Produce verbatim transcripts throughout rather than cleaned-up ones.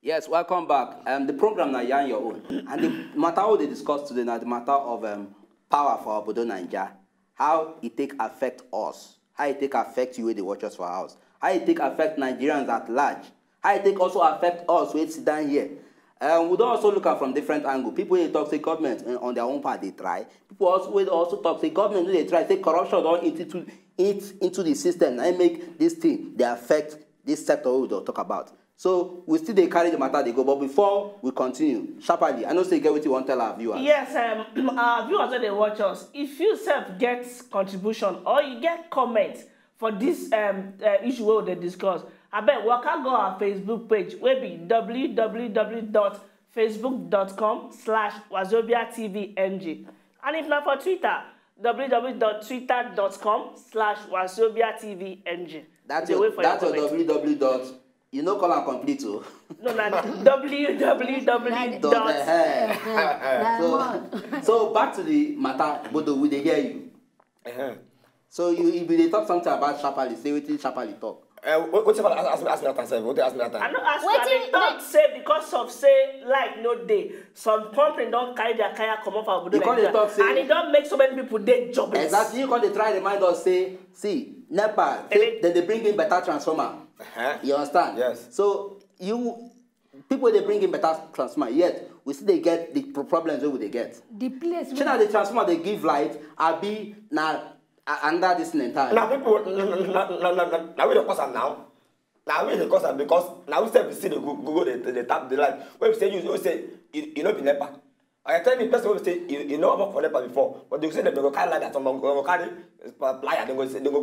Yes, welcome back. Um, the program na Yarn Your Own. And the matter wey we dey discuss today na the matter of um, power for Obodo Naija. How e take affect us. How e take affect you wey dey watch us for house. How e take affect Nigerians at large. How e take also affect us wey sit down here. Um, we don also look am from different angle. People dey talk say government eh, on their own part dey try. People also wey also talk say government no dey try. Say corruption don eat into eat into the system. Na im make this thing dey affect this sector wey we dey talk about. So we still dey carry the matter dey go, but before we continue, sharply, I know say you get wetin you wan tell our viewers. Yes, um, our viewers wey dey watch us, if you sef get contribution or you get comment for this um, uh, issue wey we dey discuss, abeg waka go our Facebook page wey be www.facebook.com/wazobiatvng, and if na for Twitter, www.twitter.com/wazobiatvng. That's your that's your www dot you no call am complete o. No, na www. Dot, eh, eh. So, so back to the matter, Bodo, we dey hear you. So you, you bin dey talk something about Sharparly, say wetin Sharparly talk. Uh, what, what about ask, ask, ask me that time? What ask me that time? I no ask you. I dey talk say because of say light no dey, some company don carry their kaya comot for Obodo Nigeria, and e don make so many people dey jobless. Exactly, you come dey try remind us say, see, NEPA, say dem dey bring in better transformer. Uh-huh. You understand? Yes. So you people dey bring in better transformer, yet we still dey get the pro- problems wey we dey get. The place. Shey na the transformer dey give light, abi na a- another this thing entirely? Na people, na, na, na, na, na, na we dey cause am now. Na we dey cause am because na we sef still dey go, go, go dey, dey tap the light. When we say you, you say you, you no be NEPA. I tell me person wey say you, you no work for NEPA before, but you say dem go carry light at some, go carry uh, plier, dem go say dem go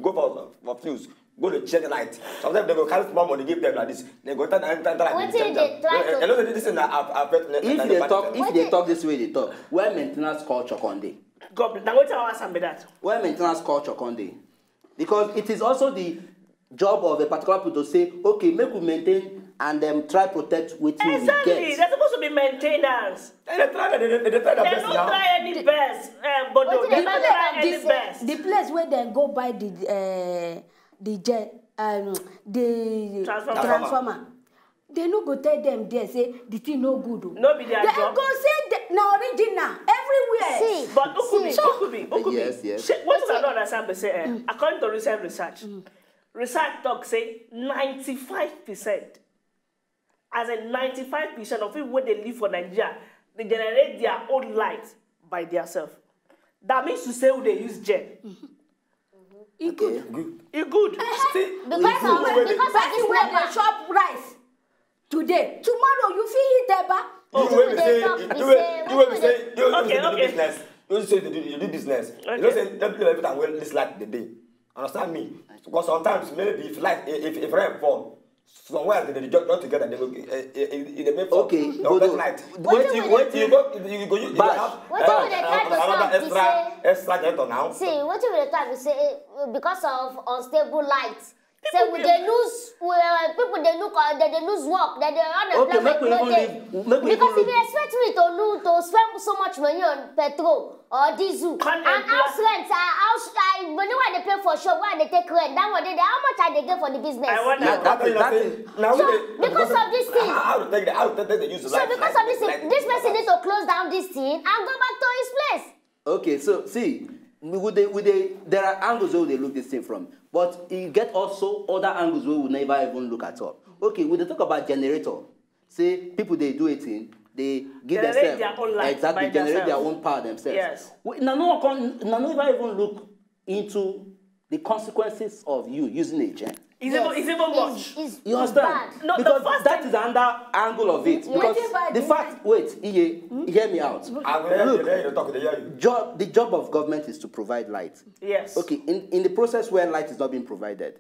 go for for fuse, go dey check light. Sometimes dem go carry small money give dem like this. Dem go tell them tell them. Wetin you dey try to? You know say this thing na affect. If you dey talk, if you dey talk this way, you dey talk. Where maintenance culture come dey? God, na wetin I wan ask am be that. Where maintenance culture come dey? Because it is also the job of a particular people to say, okay, make we maintain and um, try protect wetin we get. Exactly, there's supposed to be maintenance. Dem dey try dem dey try their best now. Dem no try any best, um, but no, dem no try any best. The place wey dem go buy the uh, the gen um, the transformer. Transformer. Dem no go tell dem there say the thing no good o. No be their job. Dem go say na original everywhere. See, but Ukubi, so, Ukubi, Ukubi. Yes, yes. Shey, wetin I no understand be say, eh, according to recent research, research talk say ninety-five percent, as in ninety-five percent of people wey dey live for Nigeria, dey generate their own light by theirself. That means to say we dey use gen. E good. E good. Still, because of because of this wey dey chop rice today, tomorrow you fit eat eba. You wey be say you wey you wey be say you wey be say you do business. You say you do business. You know say every time wey this light dey dey. Understand me? Because sometimes maybe if light if if rain fall, somewhere they dey join together, they go e dey make for okay, the Bodo, light. Wetin you wetin you go you go you go have another extra extra generator now. See, wetin we dey talk be say because of unstable light, say we dey lose, people dey look, dem dey lose work, dem dey unemployment no dey. Because if you expect me to lose to spend so much money on petrol or diesel and house rent, house money wey I dey pay for shop, wey I dey take rent, that one dey there, how much I dey get for the business? So because of this thing, how to take the how to take the use so because of this thing, this person need to close down this thing and go back to his place. Okay, so see, we dey we dey there are angles wey we dey look this thing from, but e get also other angles wey we never even look at all. Okay, we dey talk about generator. Say people dey do a thing, they give themselves their own light, exactly, generate their own power themselves. Yes. We, na no come na no ever even look into the consequences of you using a gen. It's even it's even much. You understand? No, because that is another angle of it. Because the fact, wait, Iye, hear me out. Look, job the job of government is to provide light. Yes. Okay, in in the process where light is not being provided,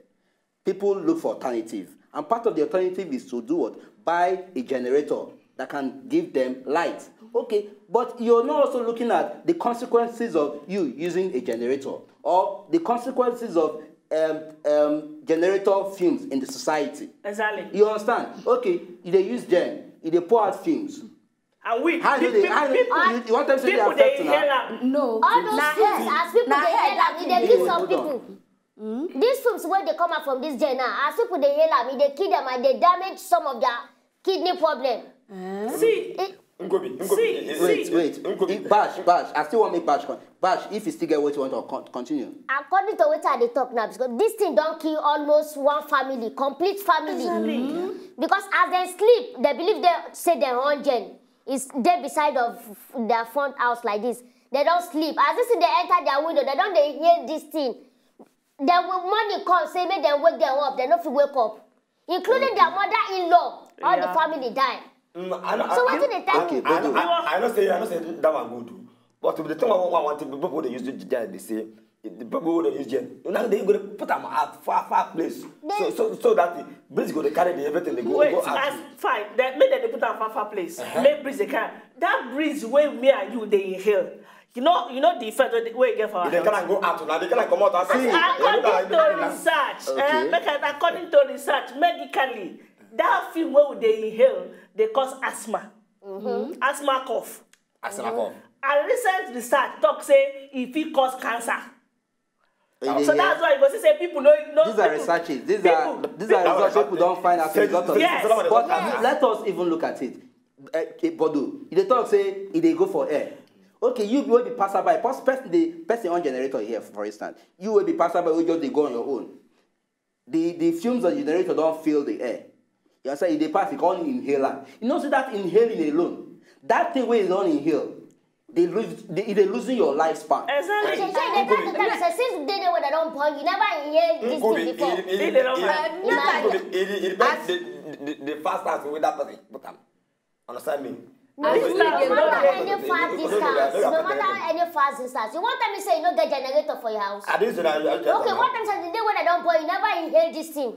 people look for alternative, and part of the alternative is to do what? Buy a generator that can give them light. Okay, but you're not also looking at the consequences of you using a generator or the consequences of um, um, generator fumes in the society. Exactly. You understand? Okay, you dey use gen, you dey pour out fumes. And we, how do they? How do you, you want them to be affected now? No. All those things, as people dey hear am, e dey kill some people. These fumes wey dey come out from this gen now, as people dey inhale am, e dey kill them and dey damage some of their Kidney problem. See, Nkobi, Nkobi, See, eh, eh, Wait, see. wait. Nkobi. Eh, Bash, Bash. I still want make Bash come. Bash, if you still get what you want to con- continue. According to what I dey talk now, because this thing don kill almost one family, complete family. Exactly. Because as dem sleep, dem believe dem say dem hundred is dey beside of their front house like this. Dem don sleep. As this thing dey enter their window, dem don dey hear this thing. Dem morning come say make dem wake dem up. Dem no fit wake up, including their mother-in-law. All the Yeah. family die. Mm, I know, So I, wetin dey tell Okay, you? I, Bodo. I, I know say I know say that one good. But the thing I want, I want people wey dey use the J I dey say, if the people wey dey use J I, you know they go dey put am at far far place. So so so that the breeze go dey carry the everything dey go Wait, go out. As fine. Then make dem dey put am far far place. Make breeze dey carry. That breeze wey me and you dey inhale, you know, you know the effect wey wey e get for our If they health. Can go out now, they can come out outside. According to research, Okay. uh, make I, according to research, medically, that film wey we dey inhale dey cause asthma, asthma cough. As an apple. And recent research talk say e fit cause cancer. You dey So hear? That's why you go see say people no no. These are people- researches. These people- are these are results wey people don find as a result of Yes. it. But Yes. let us even look at it. Uh, eh, Bodo, you dey talk say e dey go for air. Okay, you wey be passerby, pers- person dey person on generator here, for instance. You wey be passerby wey just dey go on your own. The the fumes of the generator don fill the air. You understand? E dey pass, e come inhale am. You know say that inhaling alone, that thing wey you don inhale, dey lose, dey, e dey losing your lifespan. So Exactly. so you dey try to tell me say since the day wey dem don born you, never inhale this Nkobi, thing before. it- it- It dey it- not it- happen. Nkobi, it- it- it depends the- the- the- the fast as wey that person put am. Understand me? No, no matter any far distance, no matter any far distance, you wan tell me say you no get generator for your house? I didn't say that. Okay, what time say the day wey dem don born you, never inhale this thing.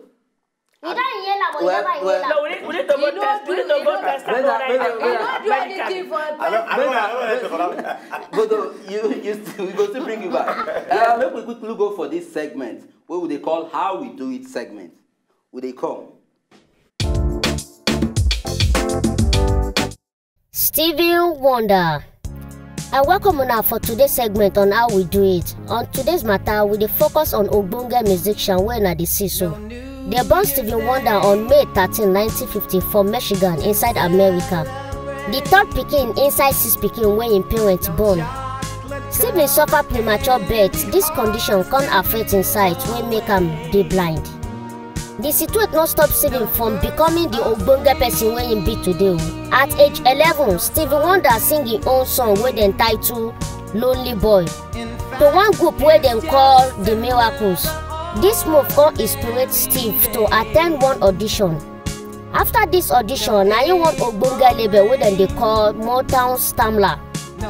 You don inhale am, but you Well, never well, inhale No, am. we need, we need to go You no test. We do, need to you go no test Brenda, another Brenda, thing. Brenda. You no do anything for I don't, I don't, I don't, I don't, Bodo, you you still, we go still bring you back. Uh, make we quickly go for this segment wey we dey call "How We Do It" segment. We dey come. Steven Wonder. I welcome una for today's segment on "How We Do It." On today's matter, we dey focus on ogbonge musician wey una dey see so. Dem born Steven Wonder on May thirteen, nineteen fifty for Michigan, inside America. The third pikin inside six pikin wey im parents born. Steven suffer premature birth. This condition come affect im sight wey make am dey blind. The situation no stop Steven from becoming the ogbonge person wey im be today o. At age eleven, Steven Wonder sing im own song wey dem title "Lonely Boy" to one group wey dem call The Miracles. This move come inspire Steve to attend one audition. After this audition, na im one ogbonge label wey dem dey call Motown Stamla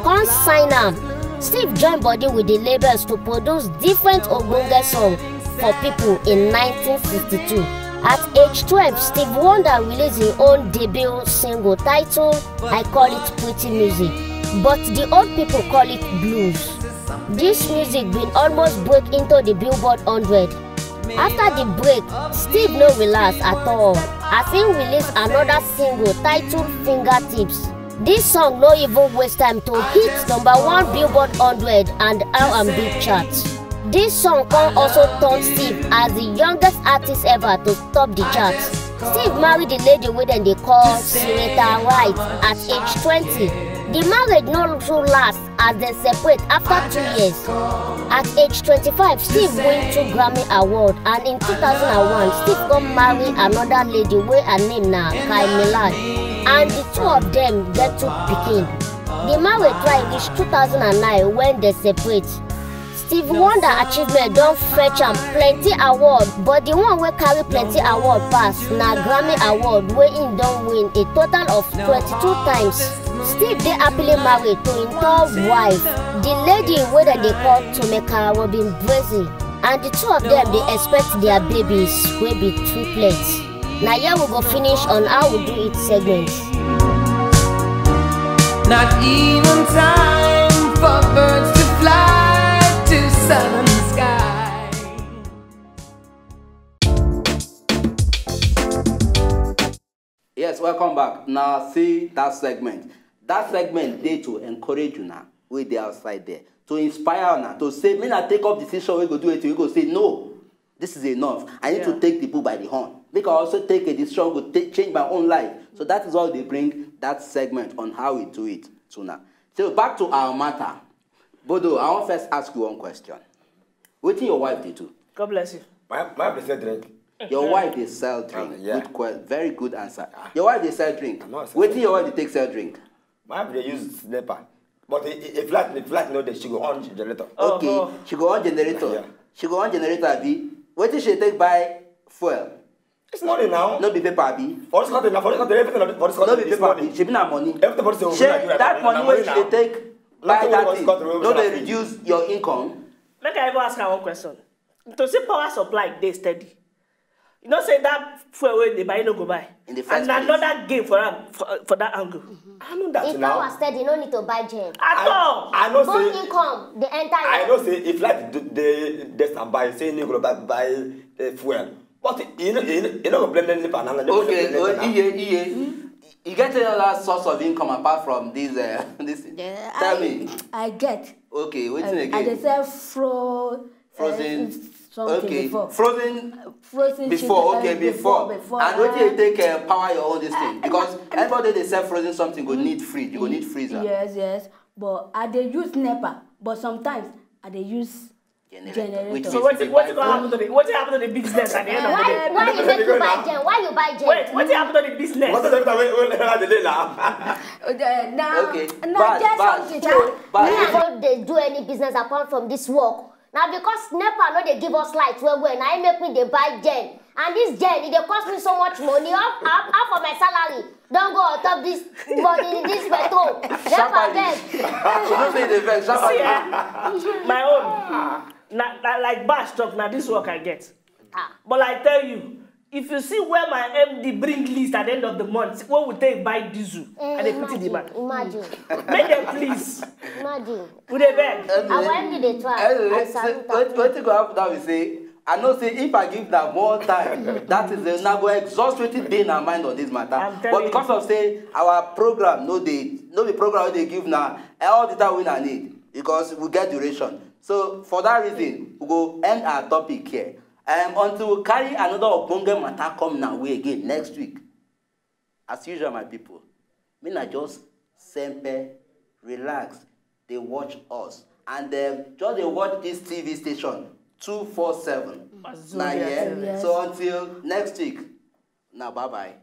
come sign am. Steve join body with the labels to produce different ogbonge song for people in nineteen sixty-two. At age twelve, Steve Wonder release im own debut single title "I Call It Pretty Music," but the old people call it blues. This music bin almost break into the Billboard hundred. After the break, Steve no relax at all as im release another single title "Fingertips." This song no even waste time to hit number one Billboard hundred and R and B chart. This song come also turn Steve as the youngest artist ever to top the chart. Steve marry the lady wey dem dey call Syreeta Wright at age twenty. The marriage no too last as dem separate after two years. At age twenty-five, Steve win two Grammy Award, and in two thousand and one, Steve come marry another lady wey her name na Kai Milad, and the two of them get two pikin. The marriage try reach two thousand and nine when dem separate. Steve Wonder achievement don fetch am plenty award, but the one wey carry plenty award pass na Grammy Award wey im don win a total of twenty-two times. Steve dey happily married to im third wife, the lady wey dem dey call Tomeka Robin Brazy, and the two of them dey expect their babies wey be triplets. Na here we go finish on "How We Do It" segment. Not even time for birds to fly to southern sky. Yes, welcome back. Now see that segment. That segment dey to encourage una wey dey outside there, to inspire una, to say, "Make una take up decision wey go do wetin, wey go say no, this is enough. I need to take the bull by the horn." I also take a decision, go take, change my own life. So that is why they bring that segment on how we do it. So now, so back to our matter. Bodo, I want first ask you one question. Wetin your wife dey do? God bless you. My my be sell drink. Your wife dey sell drink. Yeah. Good que- very good answer. Your wife dey sell drink. I'm not sell Wetin your wife dey take sell drink? My wife dey use NEPA. But if if light if light no dey, she go on the generator. Okay, Oh. She go on generator. Yeah. She go on generator, abi? Wetin she take buy fuel? It's money now. No be paper, abi? For this country, now for this country, everything for this No country be is paper, money. abi? Shebi na money. Everything for this country Shey that money wey she dey take buy Nothing that wey thing for this country no dey wey reduce your income? Make I even ask her one question. To see power supply dey steady. You know say that fuel wey dey buy, you no go buy. In the first And place. Another game for am for, for that angle. I know that If now. Power steady, no need to buy gen. At all. I know Both say income dey enter. I know say if light dey dey dey standby, say you go buy buy uh, fuel. But you know you know you know go blame them NEPA now. Okay, oh, iye, iye. You get any other source of income apart from this? Uh, this thing? Yeah, Tell I, me. I get. Okay, wetin I, I dey again? sell fro Frozen. uh, something Okay, before. Frozen Frozen before. chicken, Okay, uh, before. before. And wetin uh, dey take uh, power your own this thing? Because everybody dey sell frozen something go need fridge, you go need freezer. Yes, yes. But I dey use NEPA. But sometimes I dey use Generator. generator. Which So means what what go happen to the what happen to the business at the end of the Why day? why you make you buy gen? Why you buy gen? Wait, what happen to the business? What is everything wey wey dey delay now? Uh, now, Okay, now bad, get bad. something, sha. Bad. Me, I no dey do any business apart from this work. Na because NEPA no dey give us light well well, na im make me dey buy gen. And this gen, e dey cost me so much money. Half half half of my salary don go on top this money, this petrol. NEPA Sharply. Beg. You know say you dey vex. See, Sharply. eh, my own. Na, na like Bash talk, na this work I get. But I tell you, if you see where my M D bring list at the end of the month, where we take buy diesel, and they put it in my Imagine. Make them please. Imagine. We dey beg. Our M D dey try. Anyway, I so salute what am. Wetin go happen now be say I know say if I give na more time, that is the na go exhaust wetin dey na mind on this matter. I'm telling But you. Because of say our program no dey no be program wey dey give na all the time wey na need because we get duration. So for that reason, we go end our topic here. Um, until we carry another ogbonge matter come na way again next week. As usual, my people, me na just sempe, relax, dey watch us, and um, just dey watch this T V station two four seven. Na Wazobia here. T V. So until next week, na bye bye.